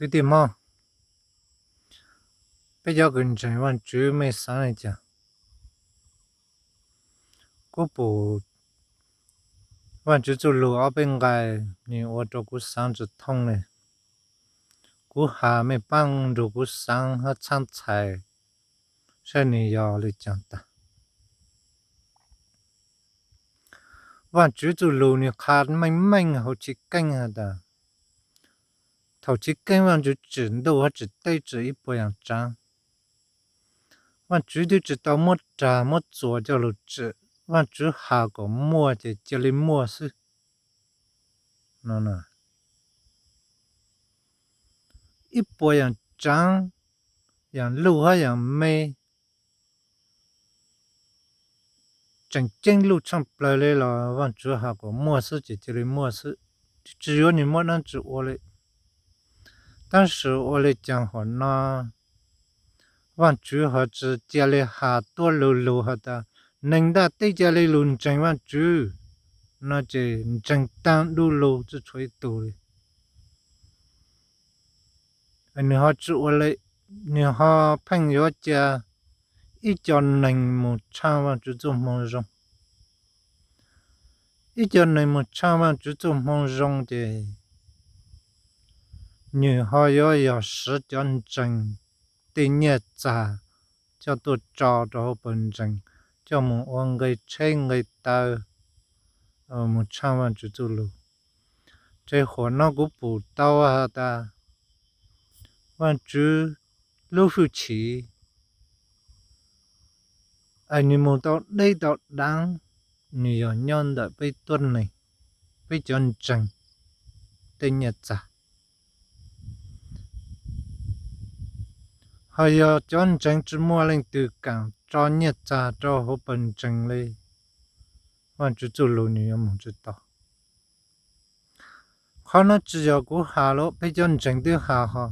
Kwv tij Hmoob, peb cov kws ntseeg Vaajtswv mej xaav le caag? Kuv pum Vaajtswv txuj lug ob peb nqai nwg ua rua kuv xaav tsi thooj le. Kuv has mej paab nrug kuv xaav hab txhaab txhais saib nwg yog le caag tag. Vaajtswv txuj lug nwg qha meej meej huv chiv keeb has tas, thaum chiv keeb Vaajtswv tsim ntuj hab tsim teb tsim ib puas yaam tsaav, Vaajtswv twb tsi tau muab rag muab txuas coj lug tsim. Vaajtswv has kuas muaj ces cia le muaj xwb. Ib puas yaam tsaav, yaam luj hab yaam me, tseem ceeb luj tshaaj plawg le los Vaajtswv has kuas muaj xwb ces cia le muaj xwb, tsi yuav nwg muab dlaab tsi ua le. Tab sis ua le caag huam no Vaajtswv ho tsi cia le has tuab lug lug has tas neeg ntaaj teb ca le lug ntseeg Vaajtswv no ces ntseeg taag du lug tsi tshua ib tug le. Nwg ho tsi ua le, nwg ho pheej yuav ca ib co neeg moog tshaaj Vaajtswv txuj moo zoo. Ib co neeg moog tshaaj Vaajtswv txuj moo zoo ces nwg ho yuav yog siv cov ntseeg tej nyiaj txag coj tuaj tso rua huv pawg ntseeg, coj moog ua nqe tsheb nqe taw, moog tshaaj Vaajtswv txuj lug. Ces huam no kuv pum tau has tas Vaajtswv lub hwj chim es nwg moog tau deb tau daav, nwg yog nyob ntawm peb tuab neeg, peb cov ntseeg tej nyiaj txag. Ho yog cov ntseeg tsi muaj leej twg kaam tso nyiaj txag rua huv pawg ntseeg le, Vaajtswv txuj lug nwg yuav moog tsi tau. Qhov no tsi yog kuv has los peb cov ntseeg twb has ho,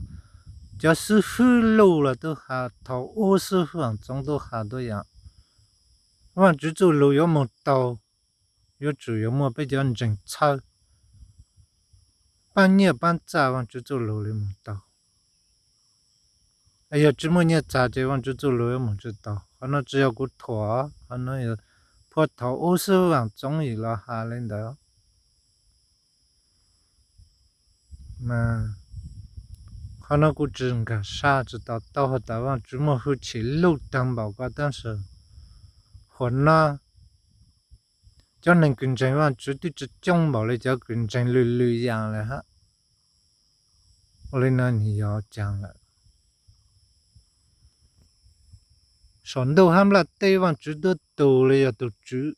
cov xib hwb luj los tub has, thaum ub xib hwb Vaam Txoov tub has tuab yaam. Vaajtswv txuj lug yuav moog tau, yuav tsum yuav muaj peb cov ntseeg txhawb, paab nyiaj paab txaj Vaajtswv txuj lug le moog tau. Yog tsi muaj nyiaj txag ces Vaajtswv txuj lug yuav moog tsi tau. Qhov no tsi yog kuv thuam, qhov no yog phua thaum ub xib hwb Vaam Txoov yim los has le ntawd. Qhov no kuv tsi nkaag sab tsi tau taub has tas Vaajtswv muaj hwj chim luj taag npaum ko, tab sis huam no cov neeg kws ntseeg Vaajtswv twb tsi coob npaum le cov kws ntseeg lwm lwm yaam lawm hab. Ua le no nwg yog caag lawm? Saum ntuj hab nplaj teb Vaajtswv tuab tug le yog tug tswv,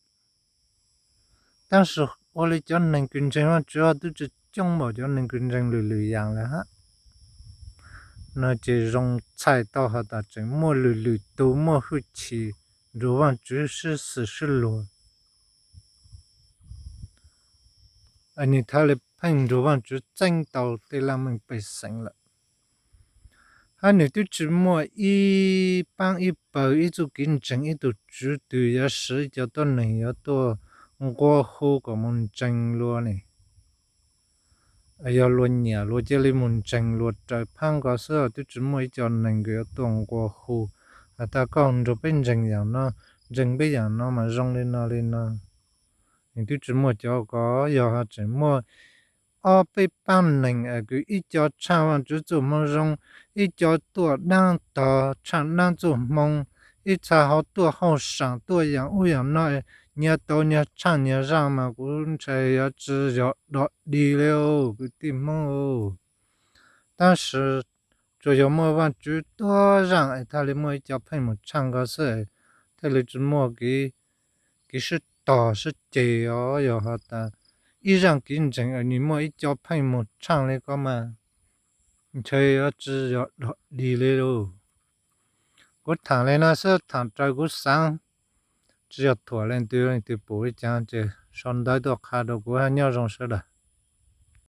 tab sis ua le cov neeg kws ntseeg Vaajtswv ho twb tsi coob npaum cov neeg kws ntseeg lwm lwm yaam lawm hab. No ces zoo txhais tau has tas tseem muaj lwm lwm tug muaj hwj chim nrug Vaajtswv sib xwm sib luag, nwg thawj le pheej nrug Vaajtswv txeeb tau tej laaj meej pej xeem lawm. Hab nwg twb tsi muaj ib paab ib pawg ib txuj kev ntseeg ib tug tswv twg yuav siv cov tuab neeg yuav tuaj nqua hu kom moog ntseeg luag ne. Yog luag nyam luag cia le moog ntseeg luag raws phaab ko xwb, twb tsi muaj ib co neeg kws yuav tuaj nqua hu has tas koj nrug peb ntseeg yaam no, ntseeg peb yaam no mas zoo le no le no. Nwg twb tsi muaj cov ko, yog ho tseem muaj ob peb paab neeg kws ib co tshaaj Vaajtswv txuj moo zoo, ib co tuaj daab tog tshaaj daab txuj moo, ib txha ho tuaj hauj saam tuaj yaam ub yaam no, nyias tau nyias tshaaj nyias zaaj mas kuv ntshai yuav tsi yog dog dig le kwv tij Hmoob. Tab sis tsuas yog muaj Vaajtswv tuab zaaj es thaj le muaj ib co pheej moog tshaaj ko xwb, thaj le tsi muaj kev sib tog sib ceg os. Yog has tas ib zaaj kev ntseeg es nwg muaj ib co pheej moog tshaaj le ko mas ntshai yuav tsi yog dog dig le lauj. Kuv thaam le no xwb, thaam raws kuv xaav, tsi yog thuam leej twg, leej twg pum ib caag ces sau ntawv tuaj qha rua kuv hab. Nyob zoo sawv daws.